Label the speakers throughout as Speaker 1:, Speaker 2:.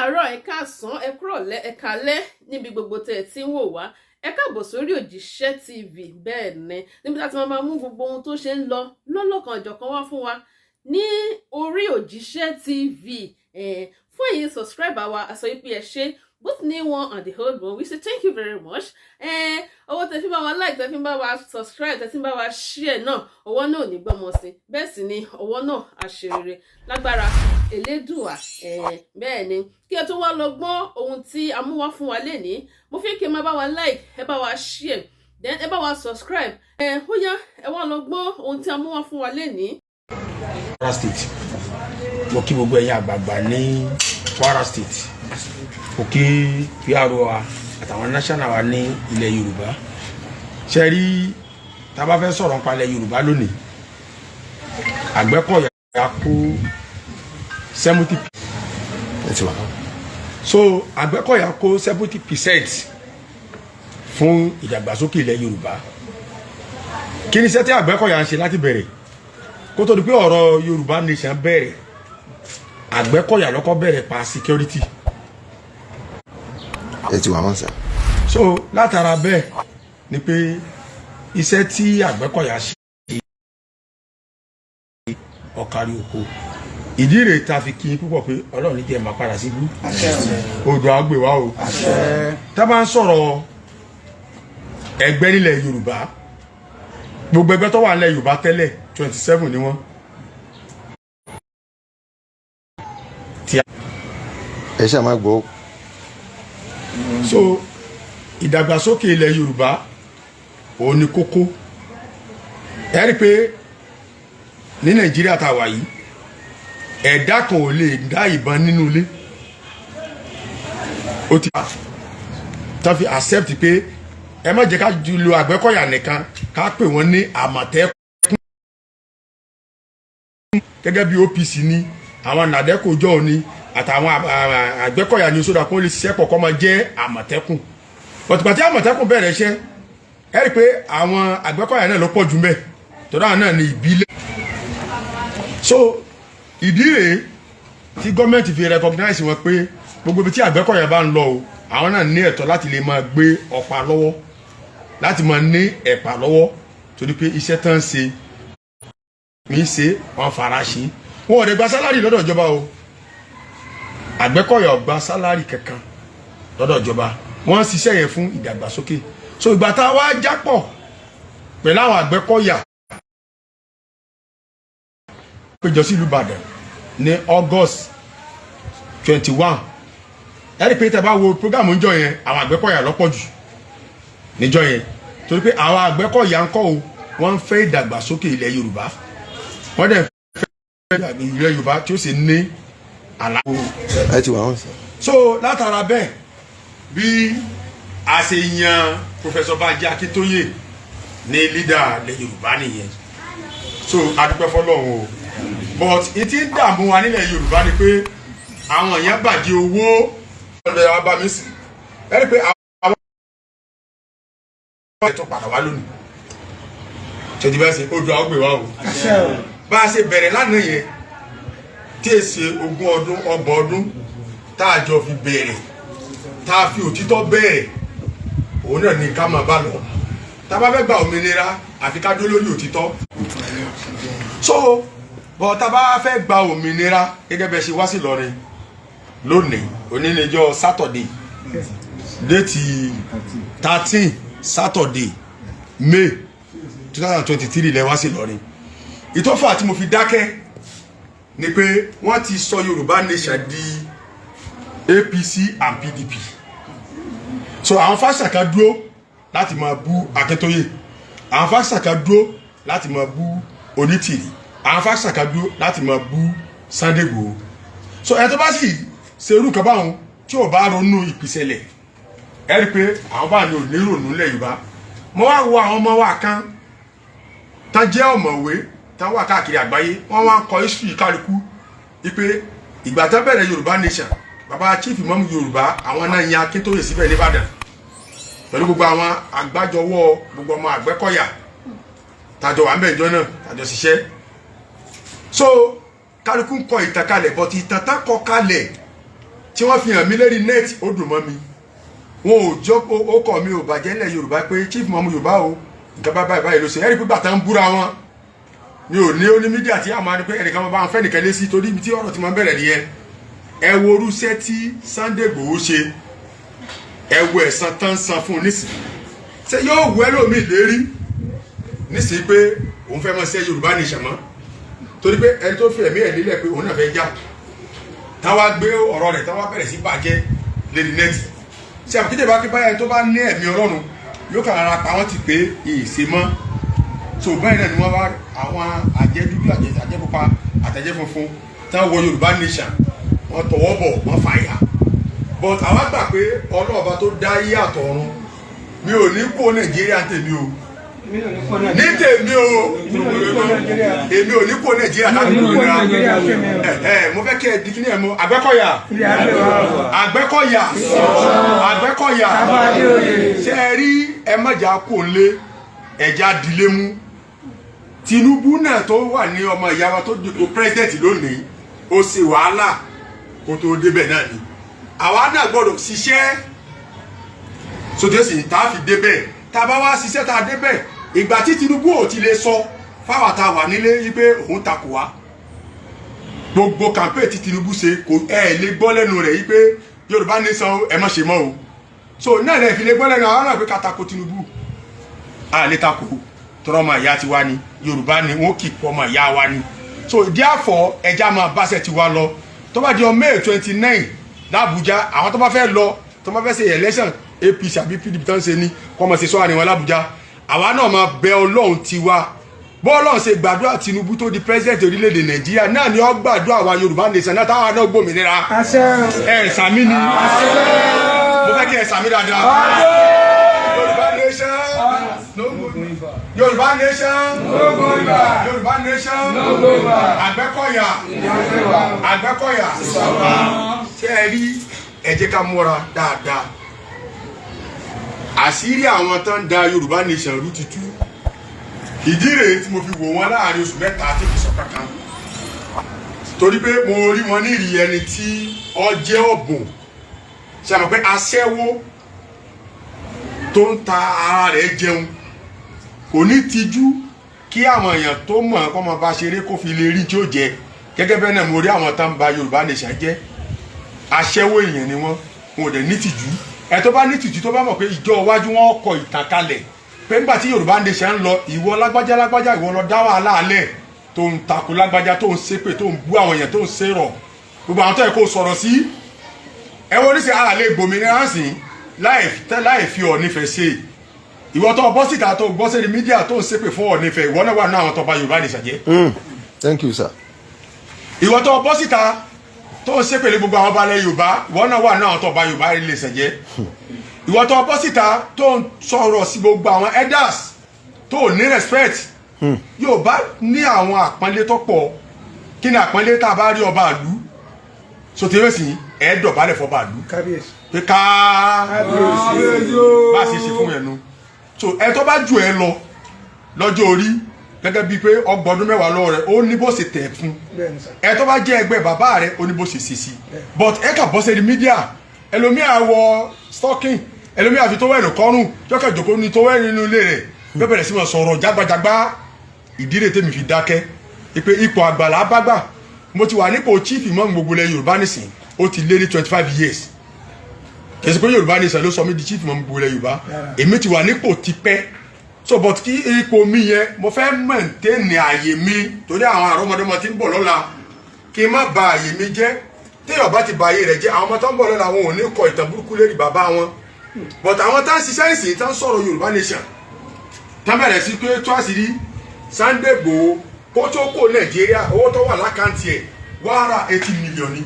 Speaker 1: Káàárọ̀, ẹ káàsán, ẹ kúrọ̀lẹ́, ẹ káalẹ́ níbi gbogbo tẹ́ ẹ ti ń wò wá. Ẹ káàbọ̀ sórí Òjíṣẹ́ TV. Bẹ́ẹ̀ ni, níbi tá a ti máa mú gbogbo ohun tó ṣe ń lọ lọ́lọ́kan ọ̀jọ̀kan wá fún wa ní orí Òjíṣẹ́ TV. Fún ẹ̀yin subscriber wa, a sọ pé ẹ ṣé, both new one and the old one, we say thank you very much. Owó tẹ́ fi bá wa like, tẹ́ fi bá wa subscribe, tẹ́ fi bá wa share náà, ọwọ́ náà ò ní gbọ́mọ sí. Bẹ́ẹ̀ sì ni ọwọ́ náà àṣerere lágbára Elédùà. Bẹ́ẹ̀ ni, kí ẹ tó wá lọ gbọ́ ohun tí a mú wá fún wa lénìí, mo fi kí ẹ máa bá wa like, ẹ bá wa share, then ẹ bá wa subscribe. Ó yá, ẹ wá lọ gbọ́ ohun tí a mú wá fún wa lénìí.
Speaker 2: Kwara State, mo kí gbogbo ẹ̀yin àgbààgbà ní Kwara State, mo kí PRO wa àtàwọn national wa ní ilẹ̀ Yorùbá. Ṣe rí, tá a bá fẹ́ sọ̀rọ̀ nípa ilẹ̀ Yorùbá lónìí, Àgbẹ̀kọ̀yà kó 70.
Speaker 3: Ẹ ti wà.
Speaker 2: So Àgbẹ̀kọ̀yà kó 70% fún ìdàgbàsókè ilẹ̀ Yorùbá. Kí ni iṣẹ́ tí Àgbẹ̀kọ̀yà ń ṣe láti bẹ̀rẹ̀ kó tó di pé ọ̀rọ̀ Yorùbá nation bẹ̀rẹ̀? Àgbẹ̀kọ̀yà ló kọ́kọ́ bẹ̀rẹ̀ pa security.
Speaker 3: Ẹ ti wà wọn sà.
Speaker 2: So látara bẹ́ẹ̀ ni pé iṣẹ́ tí Àgbẹ̀kọ̀yà ṣe ọ̀kárí oko, ìdí rèé ta fi kí n púpọ̀ pé Ọlọ́run ní jẹ́ máa padà síbú odò àgbè wa o. Tá bá ń sọ̀rọ̀ ẹgbẹ́ nílẹ̀ Yorùbá, gbogbo ẹgbẹ́ tó wà nílẹ̀ Yorùbá tẹ́lẹ̀, 27 ni wọ́n.
Speaker 3: Ẹ ṣáà má gbọ́.
Speaker 2: So ìdàgbàsókè ilẹ̀ Yorùbá òun ni kókó. Ẹ rí i pé ní Nàìjíríà tá a wà yìí, ẹ̀dá kan ò lè dá ìbọn nínú ilé. Ó ti tá fi accept pé ẹ má jẹ́ ká lo Àgbẹ̀kọ̀yà nìkan, ká pè wọ́n ní Àmọ̀tẹ́kùn gẹ́gẹ́ bí OPC ní àwọn NADECO jọ ní àtàwọn Àgbẹ̀kọ̀yà ní sódà kó lè ṣiṣẹ́ pọ̀ kó máa jẹ́ Àmọ̀tẹ́kùn. Bọ̀tùpà tí Àmọ̀tẹ́kùn bẹ̀rẹ̀ iṣẹ́, ẹ rí i pé àwọn Àgbẹ̀kọ̀yà náà ló pọ̀ jù mbẹ̀ tọ́lá àwọn náà ní ìbílẹ̀. So ìdí rèé tí gọ́ọ̀mẹ̀ntì fi recognize wọn pé gbogbo ibi tí Àgbẹ̀kọ̀yà bá ń lọ o, àwọn náà ní ẹ̀tọ́ láti lè máa gbé ọ̀pá lọ́wọ́, láti máa ní ẹ̀pà lọ́wọ́, torí pé iṣẹ́ tán ń ṣe mí ṣe wọn fara ṣe. Wọn ò lè gba salary lọ́dọ̀ ìjọba o. Àgbẹ̀kọ̀yà ò gba salary kankan lọ́dọ̀ ìjọba. Wọ́n ń ṣiṣẹ́ yẹn fún ìdàgbàsókè. So ìgbà tá a wá jápọ̀ pẹ̀lú àwọn Àgbẹ̀kọ̀yà péjọ sí ìlú Ìbàdàn ní August 21, ẹ rí i pé tẹ́ bá wo program níjọ́ yẹn, àwọn Àgbẹ̀kọ̀yà lọ́pọ̀ jù níjọ́ yẹn, torí pé àwọn Àgbẹ̀kọ̀yà ń kọ́ o, wọ́n ń fẹ́ ìdàgbàsókè ilẹ̀ Yorùbá, wọ́n dẹ̀ fẹ́ ilẹ̀ Yorùbá tí ó sì ní àlàó.
Speaker 3: Ẹ ti wà wọn sà.
Speaker 2: So látara bẹ́ẹ̀, bí a ṣe yan Professor Banji Akíntóyè ní leader ilẹ̀ Yorùbá nìyẹn. So a dúpẹ́ fọ́lọ́run o, but ìtí ń dààmú wa nílẹ̀ Yorùbá ni pé àwọn èèyàn bàjẹ́ owó ọ̀dọ̀ wa bá mi sì. Ẹ rí i pé àwọn ẹ̀ tó padà wá lónìí, ṣèjì bá ṣe odò àwọn gbè wá o. Bá a ṣe bẹ̀rẹ̀ lánàá yẹn, tí è ṣe 20 ọdún, 30 ọdún tá a jọ fi bẹ̀rẹ̀, tá a fi òtítọ́ bẹ̀rẹ̀, òun náà ni ká máa bá lọ. Tá a bá fẹ́ gba òmìnira, àfi ká dúró lórí òtítọ́. So bọ́ tá a bá fẹ́ gba òmìnira, gẹ́gẹ́ bẹ́ẹ̀ ṣe wá sí Ìlọrin lónìí, oníníjọ́ Saturday, date 13, Saturday, May 2023, lẹ wá sí Ìlọrin. Ìtọ́fà tí mo fi dákẹ́ ni pé wọ́n ti sọ Yorùbá nation di APC and PDP. So àwọn faction kan dúró láti máa bú Akíntóyè, àwọn faction kan dúró láti máa bú Onítìrì, àwọn faction kan dúró láti máa bú Sunday Igboho. So ẹ tó bá sì ṣe irú kan báwọn tí ò bá ronú ìpìsẹ̀lẹ̀, ẹ rí i pé àwọn bá ní ò ní ronú lẹ̀ Yorùbá. Mo wá wo àwọn ọmọ wa kan tán jẹ́ ọ̀mọ̀wé, tán wà káàkiri àgbáyé, wọ́n wá ń kọ history kálukú wípé ìgbà tán bẹ̀rẹ̀ Yorùbá nation, bàbá Chief Imam Yorùbá, àwọn náà yan Akíntóyè síbẹ̀ nìbàdàn pẹ̀lú gbogbo àwọn àgbájọwọ́ gbogbo ọmọ Àgbẹ̀kọ̀yà tàjọ wà ń bẹ̀ ìjọ náà tàjọ ṣiṣẹ́. So kálukú ń kọ ìtàn kalẹ̀, but ìtàn tán kọ kalẹ̀ tí Tí wọ́n fi hàn mí lérí net, ó dùn mọ́ mi. Wọn ò jọ ó kọ̀ mi ò bàjẹ́ ńlẹ̀ Yorùbá pé chief imam Yorùbá o, nǹkan bá báyìí báyìí ló ṣe. Ẹ̀rí pé bàtà ń búra wọn mi ò ní ó ní media tí àwọn máa ní pé ẹnìkan máa bá wọn fẹ́ nìkan lé sí, torí ibi tí ọ̀rọ̀ ti máa ń bẹ̀rẹ̀ nìyẹn. Ẹ wo orúṣẹ́ tí Sunday Igboho ṣe, ẹ wo ẹ̀san tán san fún un nísìnyí. Ṣé yóò wú ẹlòmíì lérí nísìnyí pé òun fẹ́ mọ̀ sí Yorùbá nation mọ́? Torí pé ẹni tó fi ẹ̀mí ẹ̀ lélẹ̀ pé òun náà fẹ́ já, táwa gbé ọ̀rọ̀ rẹ̀, táwa bẹ̀rẹ̀ sí bàjẹ́ lérí net, ṣé àbíkéjì bá kí báyà tó bá ní ẹ̀mí Ọlọ́run yóò kàn ara pa wọ́n ti pé ìṣe mọ́. So báyìí náà ni wọ́n wá àwọn àjẹ́ dúdú, àjẹ́ pupa, àtẹ̀jẹ́ funfun táwọn wọ Yorùbá nation, wọ́n tọwọ́ bọ̀, wọ́n fàyà. But àwa gbà pé ọlọ́ọ̀bá tó dá yé àtọ̀run, mi ò ní kó Nàìjíríà tèmi o, ní tèmi o, èmi ò ní kó Nàìjíríà láti gbòmìnira. Ẹ mo fẹ́ kí ẹ di kíní ẹ mọ. Àgbẹ̀kọ̀yà, Àgbẹ̀kọ̀yà, Àgbẹ̀kọ̀yà, ṣé ẹ rí? Ẹ má jà kó lé ẹja dilé mú. Tinubu náà tó wà ní ọmọ ìyá wa tó dìbò president lónìí, ó ṣe wàhálà kó tó débẹ̀ náà ni. Àwa náà gbọ́dọ̀ ṣiṣẹ́ sotẹ́sì tá a fi débẹ̀. Tá a bá wá ṣiṣẹ́ tá a débẹ̀, ìgbà tí Tinubu ò ti lè sọ fáwọn tá a wà nílé wípé òun takò wá, gbogbo campaign tí Tinubu ṣe, kò ẹ lè gbọ́ lẹ́nu rẹ̀ wípé Yorùbá nation ẹ má ṣe mọ́ o. So náà lè fi lè gbọ́ lẹ́nu àwọn náà pé ká tako Tinubu. A lè takò tọrọ, ọmọ ìyá tiwa ni, Yorùbá ni, wọn kì í pọ ọmọ ìyá wa ni. So therefore, ẹja máa báṣẹ tiwa lọ. Tó bá di on May 29 l'Abuja, àwọn tó bá fẹ́ lọ, tó bá fẹ́ ṣe election, APC àbí PDP tó ń ṣe ní kọ́ mọ̀ ṣe sọ́wọ́n ni wọn l'Abuja. Àwa náà máa bẹ Ọlọ́run tiwa. Bọ́ọ̀lọ́run ṣe gbàdúrà Tinubu tó di president orílẹ̀-èdè Nàìjíríà náà ni ó gbàdúrà wa Yorùbá nation náà, táwa náà gbòmìnira. Ẹ sàmí ni, mo fẹ́ kí ẹ sàmí dáadáa. Yorùbá nation, Yorùbá nation, Yorùbá nation. Àgbẹ̀kọ̀yà, Àgbẹ̀kọ̀yà, ṣé ẹ rí? Ẹ jẹ́ ká múra dáadáa. Àṣírí àwọn tó ń da Yorùbá nation rú ti tú. Ìdí rèé tí mo fi wò wọ́n láàrin oṣù 3 tí kò sọ kankan, torí pé mo rí wọn ní ìrì ẹni tí ó jẹ́ ọ̀bùn. Ṣe àmọ̀ pé aṣẹ́wó tó ń ta ara rẹ̀ jẹun kò ní tijú kí àwọn èèyàn tó mọ̀ kọ́ máa bá ṣeré kó fi lè rí tí ó jẹ? Gẹ́gẹ́ bẹ́ẹ̀ náà mo rí àwọn tó ń ba Yorùbá nation jẹ́, aṣẹ́wó èèyàn ni wọ́n, wọn ò dẹ̀ ní tìjú. Ẹ tó bá ní tìjú, tó bá mọ̀ pé ìjọ iwájú wọn kọ ìtàn kalẹ̀ pé nígbà tí Yorùbá nation ń lọ, ìwọ lágbájá lágbájá, ìwọ lọ dá wàhálà alẹ̀, tó ń takò lágbájá, tó ń ṣépè, tó ń bú àwọn èèyàn, tó ń ṣèrọ̀ gbogbo àwọn tó yẹ kó sọ̀rọ̀ sí. Ẹ wo oníṣẹ́ ara lè gbòmìnira sí láì fi Ọ̀ọ́nìfẹ̀ ṣe. Ìwọ tó bọ́ síta, tó gbọ́ sórí media, tó ń ṣépè fún Ọ̀ọ́nìfẹ̀, ìwọ náà wà ní àwọn tó bà Yorùbá nation jẹ́.
Speaker 3: Thank you, sir.
Speaker 2: Ìwọ tó bọ́ síta, tó ń ṣépè lé gbogbo àwọn balẹ̀ Yorùbá, ìwọ náà wà ní àwọn tó bà Yorùbá nation jẹ́. Ìwọ tó bọ́ síta, tó ń sọ̀rọ̀ sí gbogbo àwọn elders, tó ní respect. Yorùbá ní àwọn àpọ́nlé tó pọ̀. Kí ni àpọ́nlé? Tá a bá rí ọba ìlú sotewesi, ẹ dọ̀bálẹ̀ fọba ìlú pé ká bá a ṣe ṣe fún yẹn nu. So ẹ tó bá jù ẹ lọ lọ́jọ́ orí, gẹ́gẹ́ bíi pé 30 ọdún lọ́wọ́ rẹ̀, ó ní bó ṣe tẹ̀ fún. Ẹ tó bá jẹ́ ẹgbẹ́ bàbá rẹ̀, ó ní bó ṣe ṣe sí. But ẹ kà bọ́ sẹ́ni media, ẹlòmíà wọ stocking, ẹlòmíà fi towel kọ́rùn, jọ́kẹ́ jòkó ní towel nínú ilé rẹ̀, bẹ́ẹ̀ bẹ̀rẹ̀ sí máa sọ̀rọ̀ jágbajàgba. Ìdí rẹ̀ tèmi fi dákẹ́ ìpè ipò àgbàlá bágbà. Mo ti wà nípò chief imam gbogbo ilẹ̀ Yorùbá nísìn, ó ti lé ní 25 years. Kì í ṣe pé Yorùbá nìsín ló sọ mí di chief imam gbogbo ilẹ̀ Yorùbá. Èmi ti wà nípò tipẹ́. So but kí ipò mi yẹn, mo fẹ́ maintain àyè mi torí àwọn àrọ́mọdọ́mọ tí ń bọ̀ lọ́la, kí n má ba àyè mi jẹ́. Téèyàn bá ti ba àyè rẹ̀ jẹ́, àwọn ọmọ tó ń bọ̀ lọ́la, wọn ò ní kọ ìtàn burúkú lérí bàbá wọn. But àwọn tá ń ṣiṣẹ́ ìsìn, tá ń sọ̀rọ̀ Yorùbá nation, tá bẹ̀rẹ̀ sí pé tó àṣírí Sunday Igboho kó tó kó Nàìjíríà, owó tó wà l'account ẹ̀, 180 million ni.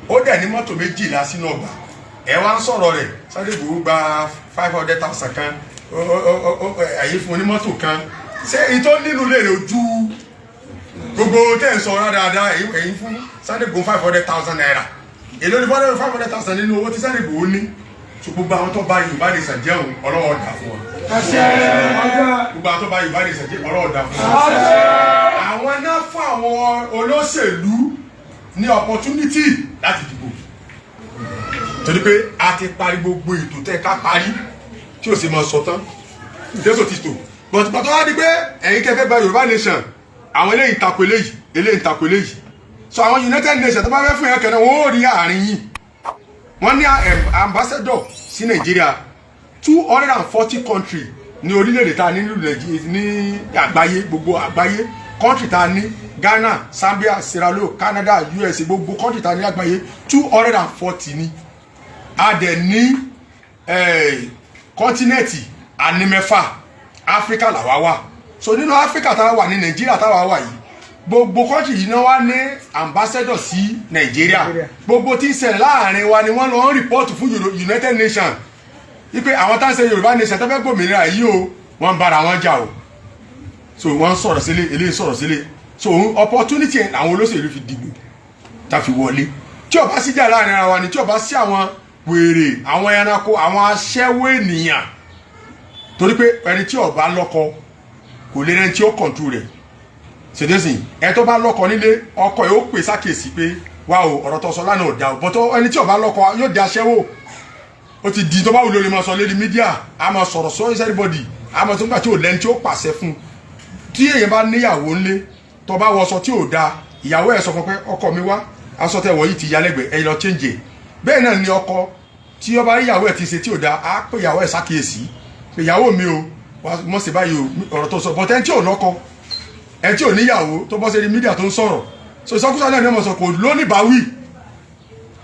Speaker 2: Ó dẹ̀ ní mọ́tò 12 sínú ọgbà. Ẹ wá ń sọ̀rọ̀ rẹ̀, Sunday Igboho gba 500,000 kan, àyè fún onímọ́tò kan. Ṣé ìtọ́ nínú lè rè ojú gbogbo tẹ́ ń sọ dáadáa? Èyí fún Sunday Igboho ₦500,000, èló ní 500,000 nínú owó tí Sunday Igboho ní? So gbogbo àwọn tó bá Yorùbá nation jẹun, ọlọ́wọ́ dà fún wọn. Gbogbo àwọn tó bá Yorùbá nation jẹ, ọlọ́wọ́ dà fún wọn. Àwọn náà fún àwọn olóṣèlú ní opportunity láti dìbò. Torí pé a ti parí gbogbo ètò tẹ́ ká parí tí ò sì máa sọ tán, Jésù ti tò. But pàtó wá di pé ẹ̀yin tẹ́ fẹ́ gba Yorùbá nation, àwọn eléyìí tako eléyìí, eléyìí tako eléyìí. So àwọn United Nations tó bá fẹ́ fún yẹn kẹ́nà, wọ́n ó rí àárín yìí. Wọ́n ní ambassador sí Nàìjíríà. 240 country ní orílẹ̀-èdè tá a ní ní àgbáyé. Gbogbo àgbáyé, country tá a ní, Ghana, Zambia, Sierra Leone, Canada, USA, gbogbo country tá a ní àgbáyé, 240 ní. A dẹ̀ ní continent, a ní mẹ́fà. Áfíríkà làwa wà. So nínú Áfíríkà táwa wà ní Nàìjíríà táwa wà yìí, gbogbo country yìí náà wá ní ambassador sí Nàìjíríà. Gbogbo tí ń ṣẹlẹ̀ láàrin wa ni wọ́n lọ ń report fún United Nations wípé àwọn tá ń ṣe Yorùbá nation tó fẹ́ gbòmìnira yìí o, wọ́n ń bára wọn jà o. So wọ́n sọ̀rọ̀ sílé, eléyìí sọ̀rọ̀ sílé. So opportunity àwọn olóṣèlú fi dìbò tá fi wọlé. Tí ó bá síjà láàrin ara wa ni, tí ó bá sí àwọn wèrè, àwọn ẹranko, àwọn aṣẹ́wó ènìyàn, torí pé ẹni tí ó bá lọ́kọ kò lè rẹni tí ó control rẹ̀ ṣèdésìn. Ẹ tó bá lọ́kọ nílé, ọkọ yóò pè sákèsí pé, "Wá o, ọ̀rọ̀ tó sọ lánàá ò dá o." Bọ́tọ̀ ẹni tí ó bá lọ́kọ yóò di aṣẹ́wó. Ó ti di tó bá wù lórí máa sọ lórí media, a máa sọ̀rọ̀ sọ everybody, a máa tó ń gbà tí ò lẹ́ni tí ó pàṣẹ fún. Tí èèyàn bá níyàwó ńlé, tó bá wọṣọ tí ò da, ìyàwó ẹ̀ sọ fún pé, "Ọkọ mi, wá, aṣọ tẹ wọ̀ yìí ti ya lẹ́gbẹ̀ẹ́, ẹ lọ change ẹ̀." Bẹ́ẹ̀ náà ni ọkọ tí ó bá rí ìyàwó ẹ̀ ti ṣe tí ò da, á pè ìyàwó ẹ̀ sákìyèsí pé, "Ìyàwó mi o, mọ̀ sí báyìí o, ọ̀rọ̀ tó sọ." Bọ̀tẹ́ ẹni tí ò lọ́kọ, ẹni tí ò níyàwó, tó bọ́ sí media tó ń sọ̀rọ̀ so ìsọkúsọ náà ni wọ́n sọ. Kò lónìbáwí,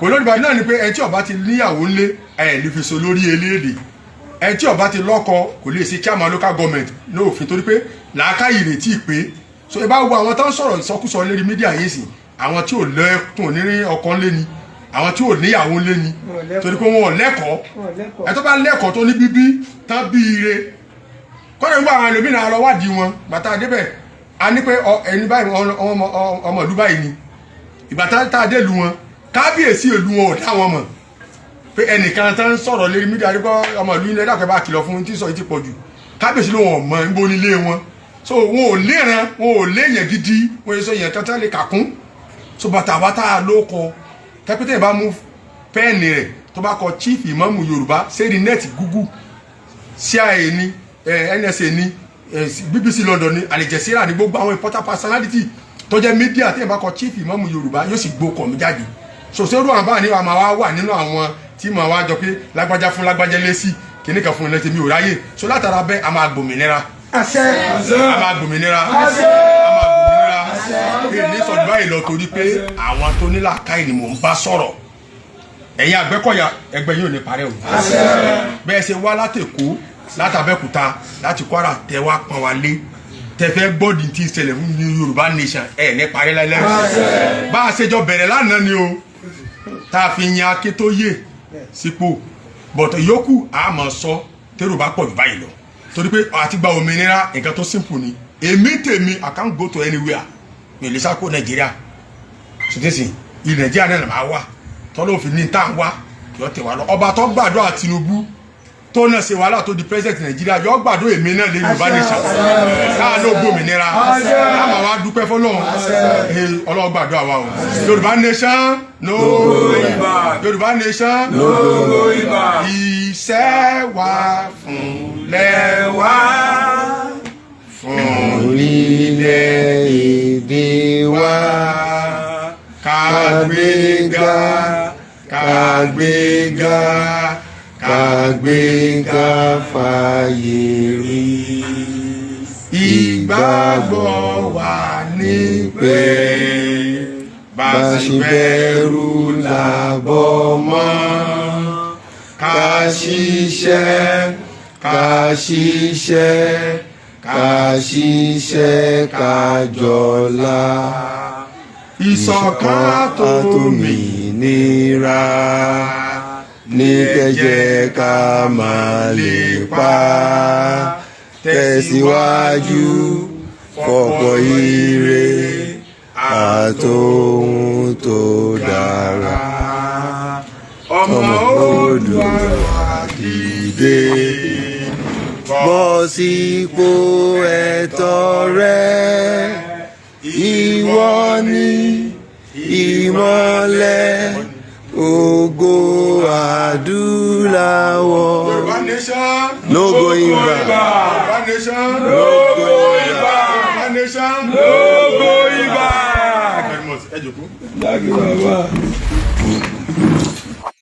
Speaker 2: kò lónìbáwí náà ni pé ẹni tí ó bá ti níyàwó ńlé ẹ̀ lè fi so lórí eléèdè. Ẹni tí ó bá ti lọ́kọ kò lè ṣe chairman local government ní òfin, torí pé làákàyè rè tí ì pé. So ẹ bá wo àwọn tó ń sọ̀rọ̀ ìsọkúsọ lérí media yìí sìn, àwọn tí ò lẹ́kùn ní ọkọ ńlé ni, àwọn tí ò níyàwó ńlé ni, torí pé wọn ò lẹ́kọ̀ọ́. Ẹ tó bá lẹ́kọ̀ọ́, tó ní bíbí tán bí ire kọ́nà, nígbà àwọn ẹlòmíràn lọ wádìí wọn bàtà débẹ̀, a ní pé ẹni báyìí, ọmọ ìlú báyìí ni. Ìgbà tá a dé ìlú wọn, kábíyèsí ìlú wọn ò dá wọn mọ̀ pé ẹnìkan tá ń sọ̀rọ̀ lérí media rí pé ọmọ ìlú ilẹ̀ dàpẹ́ bá kìlọ̀ fún tí sọ yìí ti pọ̀ jù. Kábíyèsí ló wọn mọ̀ ń bó nílé wọn. So wọn ò léran, wọn ò léèyàn gidi, wọn yẹ sọ yẹn kan tá lè kàkún. So bàtà wa tá a ló kọ tẹpẹtẹ bá mú pen rẹ̀, tó bá kọ Chief Imam Yorùbá sẹ́ni net, Google, CIA ní, NSA ní, BBC London ní, Al Jazeera ní, gbogbo àwọn important personality tó jẹ́ media, tí ẹ bá kọ Chief Imam Yorùbá, yóò sì gbókọ̀ mi jáde. Sòsèrú àwọn báà ní wàá máa wá wà nínú àwọn tí màá wá jọ pé lágbájá fún lágbájá lésì kìíní kan fún ilé tèmi ò ráyè. So látara bẹ́ẹ̀, a máa gbòmìnira.
Speaker 4: Àṣẹ.
Speaker 2: A máa gbòmìnira, a máa gbòmìnira. Èyí sọ̀rọ̀ báyìí lọ torí pé àwọn tó ní làákàyè ni mò ń bá sọ̀rọ̀. Ẹ̀yin Àgbẹ̀kọ̀yà, ẹgbẹ́ yóò ní parẹ́ o. Bẹ́ẹ̀ ṣe wá látẹ̀kọ́, látàbẹ́kúta, láti Kwara, tẹ wá pọ́n wa lé, tẹ fẹ́ gbọ́dì tí ń ṣẹlẹ̀ fún ní Yorùbá nation, ẹ̀ ní parẹ́ láíláí. Bá a ṣe jọ bẹ̀rẹ̀ lánàá ni o, tá a fi yan Akíntóyè sípò bọ̀tọ̀ yòókù, a máa sọ tẹ́rù bá pọ̀ jù báyìí lọ, torí pé àti gba òmìnira, nǹkan tó simple ni. Èmi tèmi, I can't go to anywhere. Mi ò lè sá kó Nàìjíríà sọtẹ́sì. Ilẹ̀ Nàìjíríà náà máa wà tọ́lọ́ òfin ní tá à ń wá yọ tẹ̀ wá lọ. Ọba tó gbàdúrà Tinubu, tó náà ṣe wàhálà tó di president Nàìjíríà, yọ gbàdúrà èmi náà lé Yorùbá nation káà ló gbòmìnira. Ká máa wá dúpẹ́ fọlọ́run. Ọlọ́run gbàdúrà wa o. Yorùbá nation, no going back. Yorùbá nation,
Speaker 5: no going back.
Speaker 2: Iṣẹ́ wa fún lẹ́wà fún
Speaker 3: orílẹ̀-èdè wa,
Speaker 2: kàgbéga, kàgbéga,
Speaker 3: kàgbéga fàyè rí.
Speaker 2: Ìgbàgbọ́ wa ní pé bá
Speaker 3: bá ṣe bẹ̀rù làbọ̀ mọ́,
Speaker 2: ká
Speaker 3: ká ṣiṣẹ́, ká ṣiṣẹ́, ká ṣiṣẹ́, ká jọlá.
Speaker 2: Ìṣọ̀kan
Speaker 3: àtòmìnira ní kẹjẹ ká máa lè pa, tẹ̀síwájú fọ̀pọ̀ ire àtòhun tó dára.
Speaker 2: Ọmọ
Speaker 3: ọmọ
Speaker 2: Oòduà
Speaker 3: Oòduà dìde, bọ́ sípò ẹ̀tọ́ rẹ. Ìwọ ni ìmọ́lẹ̀. Ògo adúláwọ̀.
Speaker 2: Yorùbá nation.
Speaker 3: No going back.
Speaker 2: Yorùbá nation.
Speaker 3: No going back.
Speaker 2: Yorùbá nation.
Speaker 3: No going back.
Speaker 2: Very much. Ẹ jókòó.
Speaker 3: Thank you, Baba.